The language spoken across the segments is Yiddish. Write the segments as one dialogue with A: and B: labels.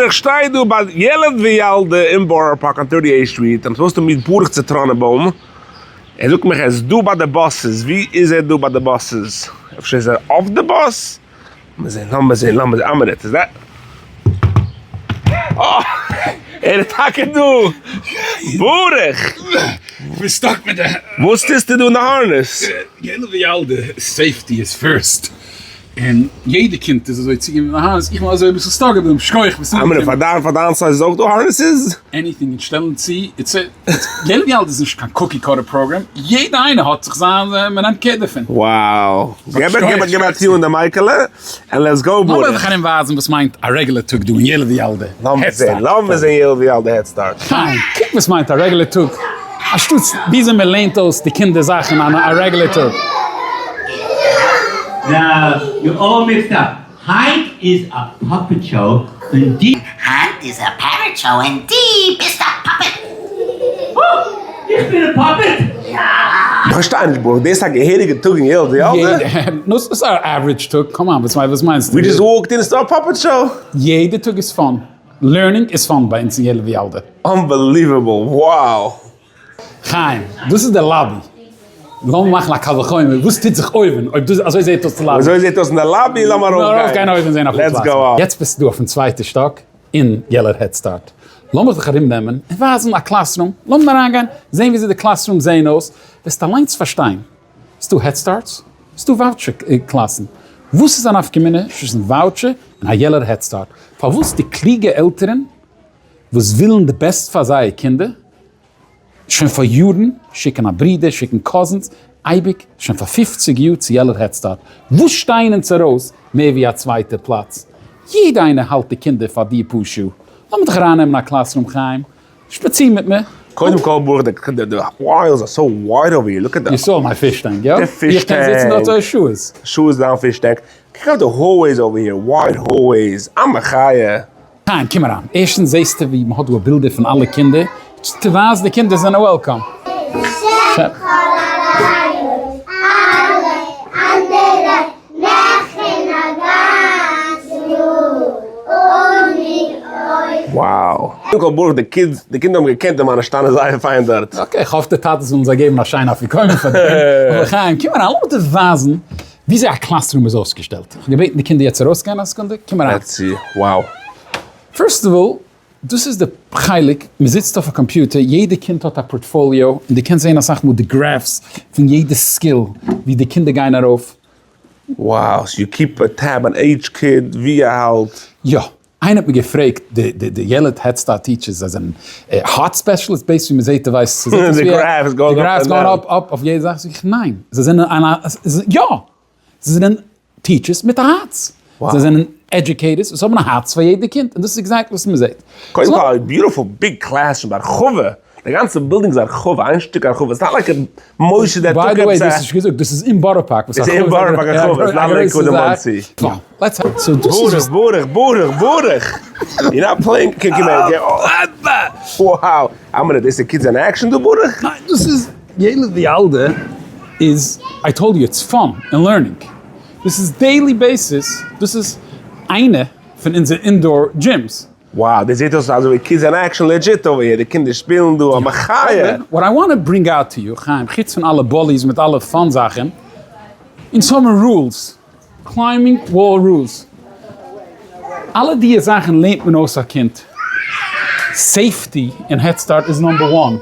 A: איך שטיי דא ביי ילד וילדה אין בארא פארק on 38 Street, I'm supposed to meet ברוך ציטראנעבוים, ער זאגט מיך ער איז דא ביי די buses, ווי איז ער דא ביי די buses? אפשר איז ער אויף די באס? לאמיר זען, לאמיר זען, לאמיר זען, א מינוט, איז that? אה! ער איז טאקע דא! ברוך!
B: כ'בין stuck מיט די.
A: וואס טוסטו דא אין די harness?
B: ילד וילדה, safety איז first. און יעדע קינד איז אזוי צוגעבינדן א harness, איך בין אזוי אביסל stuck געבליבן, שכוח ביסט
A: אנגעקומען. פאר דיין פאר דיין size איז אויך דא harnesses?
B: Anything אונז שטעלן צו, it's a, ילד וילדה איז נישט קיין cookie cutter program, יעדע איינער האט זיך זיין, מען נעמט care דערפון.
A: Wow. געב געב געב א טו אין די מייקעלע, and let's go ברוך.
B: לאמיר זיך ארום ווייזן וואס מיינט א רעגולער טאג דא אין ילד וילדה
A: לאמיר זען, לאמיר זען ילד וילדה head start.
B: חיים, קוק וואס מיינט א רעגולער טאג. אנשטאטס וויאזוי מען לערנט אויס די קינדער זאכן אן א רעגולער טאג.
C: Now you're all mixed up, היינט איז א puppet show און די.
D: היינט איז א parrot show און די ביסט א puppet!
C: אה! איך בין א puppet?
D: יא!
A: איך פארשטיי נישט ברוך, דאס איז א געהעריגע טאג אין ילד וילדה?
B: נו ס'איז א average טאג, come on וואס מיינסטו?
A: We just walked in ס'איז דא א puppet show!
B: יעדע טאג איז fun. Learning איז fun ביי אונז אין ילד וילדה.
A: Unbelievable! Wow!
B: חיים, דאס איז די lobby. לאמיר מאכן א קל וחומר, וואס טוט זיך אויבן, אויב דאס אזוי זעט אויס די lobby.
A: אזוי זעט אויס אין די lobby, לאמיר ארויפגיין.
B: ארויפגיין אויבן זען אפאר
A: Let's
B: פלאצן.
A: go up.
B: יעצט ביסטו דא אויפן צווייטע שטאק אין ילד Head Start. לאמיך דיך ארום נעמען און ווייזן א classroom. לאמיר אריינגיין זען וויאזוי די classrooms זעען אויס, וועסטו אליינס פארשטיין. ס'דא Head Starts, ס'דא voucher קלאסן. וואס איז א נפקא מינה צווישן voucher און א ילד Head Start? פארוואס די קלוגע עלטערן וואס ווילן די best פאר זייער קינדער שוין פאר יארן שיקן א ברודער, שיקן cousins, אייביג, שוין פאר פופציג יאר צו ילד Head Start, וואס שטייען אונז ארויס מער ווי א צווייטע פלאץ? יעדע איינער האלט די קינדער פאר די פאר שעה. לאמיר דיך ארייננעמען א classroom חיים, שפאציר מיט מיר.
A: קודם כל ברוך די די aisles are so wide over here look at the.
B: You saw my fish tank, יא?
A: די fish
B: איך קען זיצן דארט אזוי שעות.
A: שעות דיין fish tank. קוק אויף די hallways over here, wide hallways, א מחיה.
B: חיים קום אריין, ערשטנס זעסטו ווי מען האט דא בילדער פון אלע קינדער, צו ווייזן די קינדער זענען welcome.
E: שם כל החיות, אלע אנדערע מאכן א גאנץ יאר און מיר אויך.
A: Wow. קודם כל ברוך די kids, די קינדער האבן געקענט די מה נשתנה זייער פיין דארט.
B: Okay, איך האף די טאטעס וועלן זיי געבן א שיינע אפיקומן פאר דעם. אבער חיים, קום אריין, לאמיר דיר ווייזן וויאזוי א classroom איז אויסגעשטעלט. איך האב געבעטן די קינדער יעצט ארויסגיין א סעקונדע, קום אריין.
A: Let's see, wow.
B: First of all, דאס איז די חלק, מען זיצט אויף א קאמפיוטער, יעדע קינד האט א portfolio, און דו קענסט זען אסאך מאל די graphs פון יעדע skill, ווי די קינדער גייען ארויף.
A: Wow, so you keep a tab on each kid ווי ער האלט.
B: יא, איינער האט מיר געפרעגט, די ילד Head Start teachers זיי זענען heart specialist, based ווי מען זעט די ווייסט ס'זעט אויס
A: די
B: ווי א
A: graph is going
B: די graph
A: up
B: is going up up אויף יעדע זאך, זאג איך ניין, זיי זענען יא! זיי זענען teachers מיט א הארץ, זיי זענען educators וואס האבן א הארץ פאר יעדע קינד, און דאס איז exactly וואס מען זעט.
A: קודם כל א beautiful big classroom בהרחבה, די גאנצע בילדינג איז הרחבה, איין שטיק הרחבה, it's not like א מוסד that
B: by
A: took
B: the way,
A: עפעס
B: דו
A: א.
B: האסט נישט געזאגט, דאס איז אין בארא פארק, וואס
A: איז אין בארא פארק הרחבה, it's not Lakewood און מאנסי. ברוך ברוך ברוך ברוך! You're not playing, קום קום אהער, wow, א מינוט, דאס איז kids in action דא ברוך?
B: ניין, דאס איז ילד וילדה איז, I told you it's fun און learning, דאס איז daily basis, דאס איז איינע פון אונזער indoor gyms.
A: Wow, דאס זעט אויס אזוי ווי kids in action legit over here, די קינדער שפילן דא א מחיה.
B: What I want to bring out to you, חיים, חוץ פון אלע bullies מיט אלע fun זאכן, אונז האבן rules, climbing wall rules, אלע דיע זאכן לערנט מען אויס א קינד, safety אין Head Start איז number one,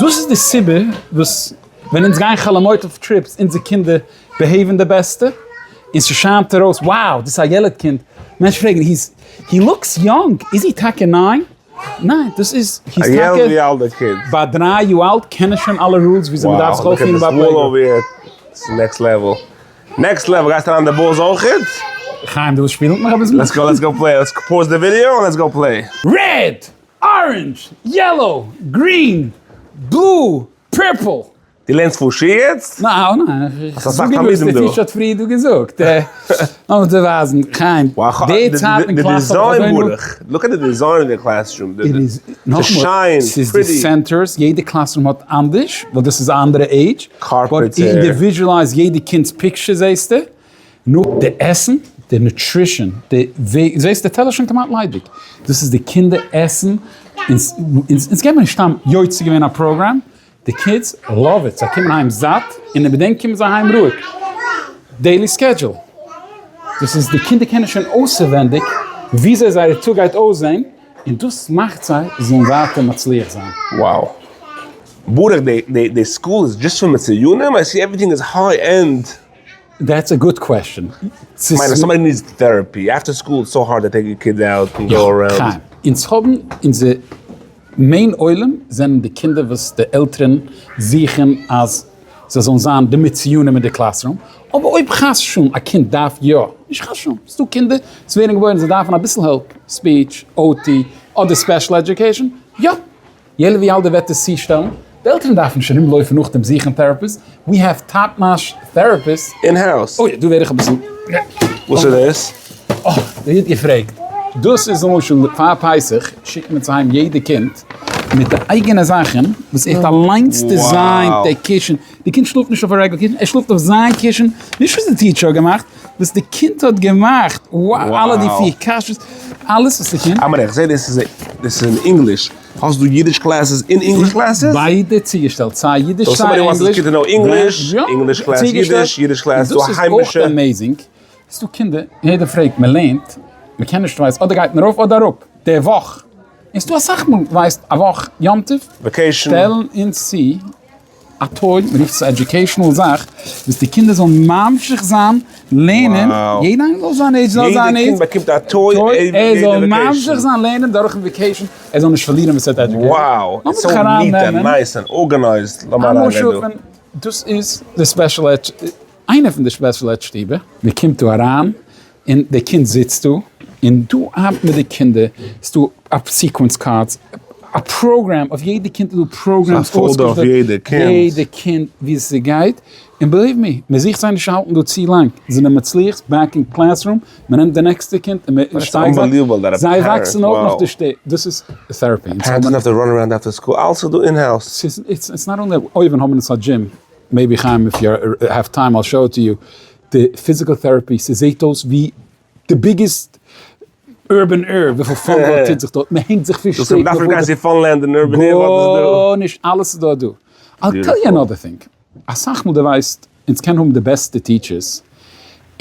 B: דאס איז די סיבה וואס ווען אונז גייען חול המועד אויף trips אונזער קינדער behave ן די בעסטע, און ס'שיינט ארויס wow דאס איז א ילד קינד, מענטשן פרעגן he's he looks young, איז he טאקע ניין? ניין דאס איז he's טאקע ביי דריי יאר אלט קען ער שוין אלע rules וויאזוי מ'דארף זיך אויפפירן ביי playground.
A: Next level. Next level, גייסט אריין די balls אויכעט?
B: חיים דו ווילסט שפילן מיט מיך אביסל?
A: Let's go let's go play, let's pause the video און let's go play.
B: Red! Orange! Yellow! Green! Blue! Purple!
A: דו לערנסט פאר שיעור יעצט?
B: ניין ניין,
A: האסט אסאך תלמידים דא.
B: איך זאג דיר וואס די teacher האט פריער דא געזאגט. לאמיר דיר ווייזן, חיים, די צייט אין קלאס האב איך אזוי
A: ברוך, look at the design of the classroom, ס'שיין,
B: ס'איז די centers, יעדע classroom האט אנדערש, ווייל דאס איז א אנדערע age, but individualize יעדע קינד'ס picture זעסטו, נו, די עסן. די nutrition, די וועג, זעסט די טעלער שוין כמעט ליידיג, דאס איז די קינדער עסן, אונז אונז געבן נישט סתם יוצא געווען א program, די kids love it, זיי קומען אהיים זאט, און איבער דעם קומען זיי אהיים רואיג, daily schedule, דאס איז די קינדער קענען שוין אויסערווענדיג וויאזוי זייער טאג גייט אויסזען, און דאס מאכט זיי זאלן ווייטער מצליח זיין.
A: Wow. ברוך די די די school איז just פאר מצוינים? I see everything is high end.
B: That's a good question.
A: כ'מיין אז somebody needs therapy after school it's so hard to take your kids out and go around.
B: חיים, אונז האבן אונזער main עולם זענען די קינדער וואס די עלטערן זוכן אז זיי זאלן זיין די מצוינים אין די classroom, אבער אויב חס ושלום א קינד דארף יא, נישט חס ושלום, ס'דא קינדער וואס ווערן געבוירן זיי דארפן אביסל help, speech, OT, אדער special education, יא, ילד וילדה וועט עס צושטעלן, די עלטערן דארפן נישט ארום לויפן נאכדעם זוכן therapist, we have top notch therapist.
A: In house.
B: אוי, דא ווער איך אביסל.
A: וואס איז דאס?
B: אה, דער האט געפרעגט. דאס איז למשל פאר פסח שיקט מען צו היים יעדע קינד מיט די אייגענע זאכן וואס ער האט אליינס designט די קישן, די קינד שלאפט נישט אויף א רעגולער קישן, ער שלאפט אויף זיין קישן, נישט וואס די teacher האט געמאכט, וואס די קינד האט געמאכט, wow, אלע די פיר קשיות, אלעס וואס די קינד.
A: אמער איך זעה דאס איז דאס איז אין English, האסט דא אידיש classes אין English classes?
B: ביידע צוגעשטעלט, סיי אידיש סיי
A: ענגליש, English class אידיש, אידיש class דא
B: היימישע. דאס איז אויך amazing, ס'דא קינדער, יעדער פרעגט, מען לערנט, מען קען נישט ווייסט, אדער גייט מען ארויף אדער אראפ, די וואך, און ס'דא אסאך מאל ווייסט א וואך יום טוב,
A: vacation,
B: שטעלן אונז צו א toy, מען רופט עס א educational זאך, וואס די קינדער זאלן ממשיך זיין לערנען, יעדע איינער זאל זיין עידזש זאל זיין
A: עידזש, יעדע קינד באקומט א toy
B: ער זאל ממשיך זיין לערנען דורכן vacation, ער זאל נישט פארלירן וואס ער האט educated.
A: Wow, it's so neat and nice and organized, לאמיר אריינגיין דא.
B: דאס איז די special ed, איינע פון די special ed שטיבער, מען קומט דא אריין און די קינד זיצט דא, און דא ארבעט מיט די קינדער, ס'דא א sequence cards, א program, אויף יעדע קינד איז דא programs
A: אויסגעשטעלט, אויף יעדע קינד,
B: יעדע קינד ווי ס'גייט, און believe me, מען זוכט זיי נישט האלטן דא צו לאנג, זיי זענען מצליח, back אין classroom, מען נעמט די נעקסטע קינד און מען שטייגט זיי, זיי וואקסן אויף נאך די שטעט, דאס איז therapy. It's not only אויבן האבן אונז א gym, maybe חיים if you have time I'll show it to you, די physical therapy, ס'זעהט אויס ווי די biggest Urban Air, וויפיל fun דארט טוט זיך דארט, מען הענגט זיך פון שטעט.
A: דארף מען גיין צו Funland און Urban Air, וואס איז דא?
B: גארנישט, אלעס איז דארט דא. I'll tell you another thing, אסאך מאל די ווייסט, אונז קען האבן די בעסטע teachers,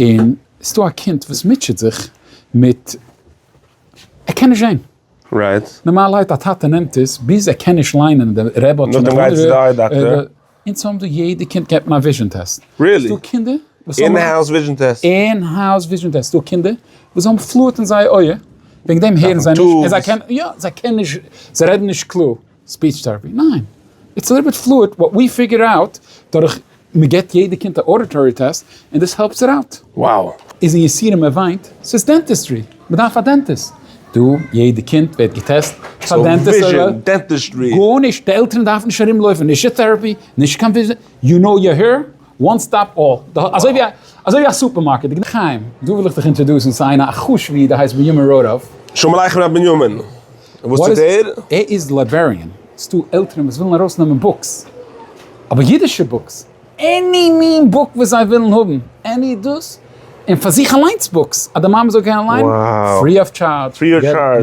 B: און ס'דא א קינד וואס מוטשעט זיך מיט, ער קען נישט זעהן.
A: Right.
B: נארמאלערהייט א טאטע נעמט עס ביז ער קען נישט ליינען, די רבי האט שוין.
A: נאכדעם גייט צו די eye doctor.
B: אונז האבן דא יעדע קינד געבט מען א vision test.
A: Really?
B: ס'דא קינדער וואס
A: האבן. In-house vision test.
B: In-house vision test. ס'דא קינדער וואס האבן fluid אין זייער אויער, וועגן דעם הערן זיי נישט, און זיי קענען, יא, זיי קענען נישט, זיי רעדן נישט קלאר. Speech therapy? ניין. It's a little bit fluid what we figure out דורך מ'געבט יעדע קינד א auditory test און דאס helps it out.
A: Wow.
B: איז אין יסורים מען וויינט, ס'איז dentistry, מ'דארף א dentist. דא יעדע קינד ווערט געטעסט פאר dentist.
A: Vision, dentistry.
B: גארנישט, די עלטערן דארפן נישט ארום לויפן, נישט therapy, נישט קיין vision, you know you're here, one stop all. אזוי ווי אזוי ווי א סופערמארקעט. חיים, דא וויל איך דיך introduce ן צו איינער א חשוב'ע איד ער הייסט בנימין ראדאוו.
A: שלום עליכם ר' בנימין. וואס טוט ער?
B: ער איז librarian. ס'דא עלטערן וואס ווילן ארויסנעמען books, אבער אידישע books, any מין book וואס זיי ווילן האבן, any דאס, און פאר זיך אליינס books, אז די מאמע זאל קענען ליינען, free of charge,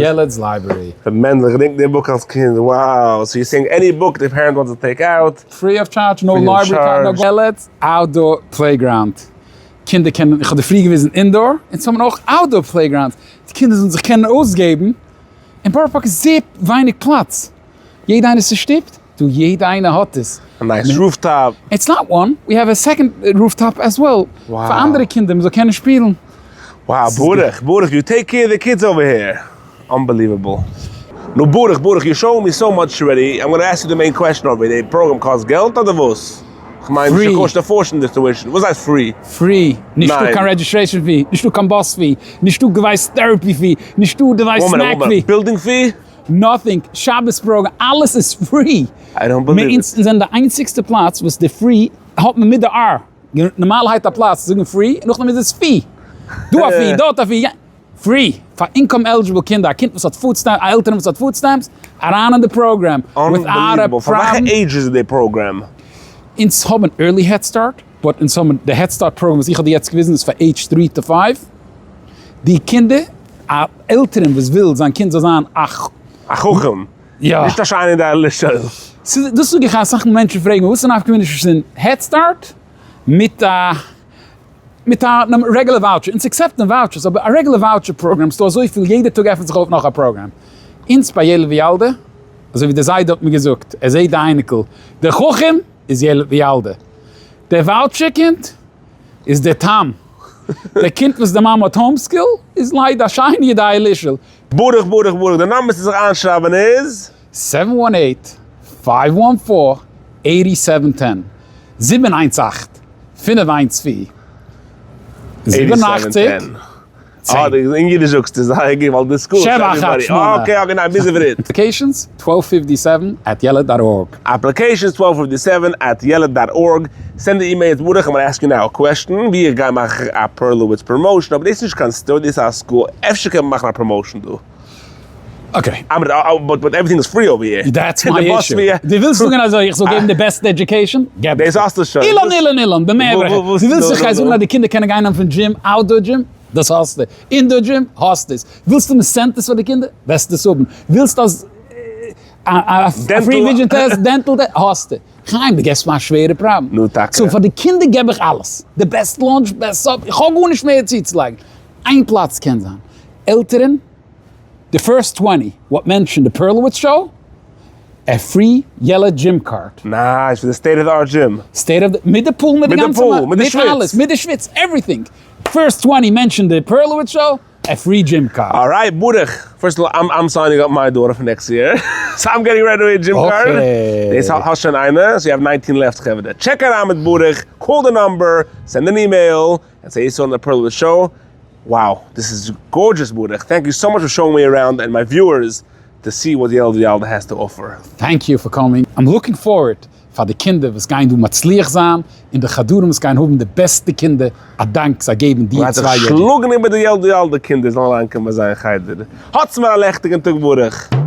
B: ילד'ס library.
A: ר' מענדל, איך געדענק די book אלס קינד, wow, so you saying any book די parent wants to take out.
B: Free of charge, no library card, no ילד'ס outdoor playground, קינדער קענען, איך האב דיר פריער געוויזן indoor, אונז האבן אויך outdoor playgrounds, די קינדער זאלן זיך קענען אויסגעבן, אין בארא פארק איז זייער ווייניג פלאץ, יעדע איינער איז צושטופט, דא יעדע איינער האט עס.
A: א nice rooftop.
B: It's not one, we have a second rooftop as well, פאר אנדערע קינדער מען זאל קענען שפילן.
A: Wow, ברוך, ברוך, you take care the kids over here. Unbelievable. נו ברוך, ברוך, you show me so much already, I'm gonna ask you the main question already, די program קאסט געלט אדער וואס? כ'מיין, ס'קאסט א fortune די tuition, וואס הייסט free?
B: Free, נישטא קיין registration fee, נישטא קיין bus fee, נישטא געווייס therapy fee, נישטא דעווייס snack fee.
A: Building fee?
B: Nothing, שבת program, אלעס איז free.
A: I don't believe it.
B: אונז זענען די איינציגסטע פלאץ וואס די free האט מען מיט די R. נארמאלערהייט א פלאץ צו זאגן free, נאכדעם איז עס fee. דא א fee, דארט א fee. Free פאר income eligible קינדער, א קינד וואס האט food stamps, א עלטערן וואס האט food stamps, אריין אין די program without a
A: Unbelievable. פאר וועלכע
B: פראבלעם.
A: עידזש איז די program?
B: אונז האבן early Head Start, but אונז האבן די Head Start program וואס איך האב דיר יעצט געוויזן איז פאר age three to five. די קינדער, א עלטערן וואס וויל זיין קינד זאל זיין א.
A: א חכם.
B: יא.
A: נישט א שיינע אידעאלישע.
B: ס'איז, דאס זאג איך אסאך מאל מענטשן פרעגן מיר וואס איז די נפקא מינה צווישן Head Start מיט א מיט א רעגולער voucher, אונז accept ן vouchers אבער א רעגולער voucher program ס'דא אזויפיל יעדע טאג עפענט זיך אויף נאך א פראגראם, אונז ביי ילד וילדה אזוי ווי די זיידע האט מיר געזאגט ער זעהט די אייניקל דער חכם איז ילד וילדה דער voucher קינד איז דער תם דער קינד וואס די מאמע האט home school איז ליידער א שיינע אידיילישעל.
A: ברוך ברוך ברוך די number צו זיך איינשרייבען איז.
B: seven one eight five one four eighty seven ten, 718 514 87 10.
A: אין אידיש זאגסטו זייער גוט ווייל די school
B: שבע אחת שמונה.
A: okay okay ניין ביז עברית.
B: applications twelve fifty seven at ילד dot org.
A: applications twelve fifty seven at ילד dot org. send די אימעיל ברוך I'm ask you now א question ווי איך גיי מאכן א Perlowitz promotion אבער דאס איז נישט קיין store דאס איז א school אפשר קען מען מאכן א promotion דא.
B: okay.
A: but everything is free over here.
B: that's my issue. דו ווילסט זאגן אזוי איך זאל געבן די בעסטע education? געב
A: דאס האסטו שוין.
B: אילן אילן אילן במה אברך. דו ווילסט איך גיי זאגן אז די קינדער קענען גיין אויפן gym, outdoor gym? דאס האסטו. indoor gym? האסט עס. ווילסט האבן centers פאר די קינדער? וועסטו עס האבן. ווילסט אז א free vision test, dental test? האסטו. חיים דו געבסט מיר א שווערע פראבלעם.
A: נו טאקע.
B: so פאר די קינדער געב איך אלעס. די best lunch, best supper, איך האב גארנישט מער צוצולייגן. איין פלאץ קען זיין. עלטערן. די first twenty what mention די Perlowitz show, א free ילד gym card.
A: nice, פון די state of the art gym.
B: state of the, מיט די pool מיט די גאנצע
A: מיט די pool, מיט די שוויץ.
B: אלעס, מיט די שוויץ, everything. first twenty mention די Perlowitz show, א free gym card.
A: alright ברוך, first of all I'm signing up my daughter for next year, so I'm getting right away gym card. דאס האסט שוין איינע, so you have nineteen left חברה. check אריין מיט ברוך, call די number, send an email, און say you saw on די Perlowitz show. Wow, this is gorgeous ברוך, thank you so much for showing me around and my viewers to see what ילד וילדה has to offer.
B: thank you for coming, I'm looking forward פאר די קינדער וואס גייען דא מצליח זיין, און די חדרים וואס גייען האבן די בעסטע קינדער, א דאנק זיי געבן די
A: מ'גייט זיך
B: צוויי יאר.
A: שלאגן איבער די ילד וילדה קינדער זאלן אריינקומען ביי זיי אין חדר. האטס מיר א לעכטיגן טאג ברוך.